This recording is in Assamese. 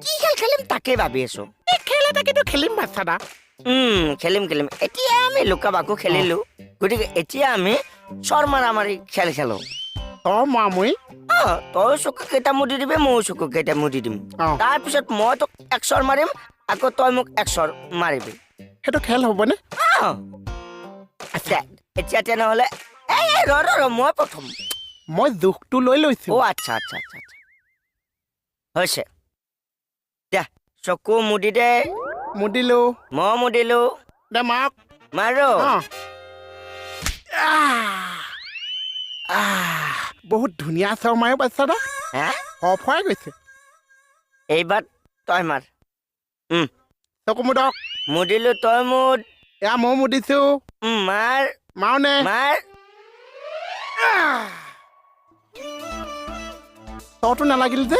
কি খেল খেলিম তাকে ভাবি আছো। এই খেল এটা কিন্তু খেলিম বাচ্চাদা। খেলিম খেলিম। এতিয়া আমি লুকা ভাকু খেলিলো, গতিকে এতিয়া আমি চৰ মাৰামাৰি খেল খেলো। তই মামুই। অ, তই চকু কেইটা মুদি দিবি, ময়ো চকু কেইটা মুদি দিম। তাৰপিছত মই তোক এক চৰ মাৰিম, আকৌ তই মোক এক চৰ মাৰিবি। সেইটো খেল হ'বনে? অ। আচ্ছা, এতিয়া তেনেহ'লে এই এই, ৰ ৰ ৰ, মই প্ৰথম। মই জোখটো লৈ লৈছো। অ, আচ্ছা আচ্ছা আচ্ছা আচ্ছা, হৈছে দে, চকু মুদি দে। মুদিলো। মই মুদিলো। দে মাক। মাৰো। অ। আহ! আহ, বহুত ধুনীয়া চৰ মাৰে বাচ্চাদা। হা? ফৰফৰাই গৈছে। এইবাৰ তই মাৰ। চকু মুদক। মুদিলো, তই মুদ। এয়া ময়ো মুদিছো। মাৰ। মাৰোনে? মাৰ। তইতো নালাগিল যে?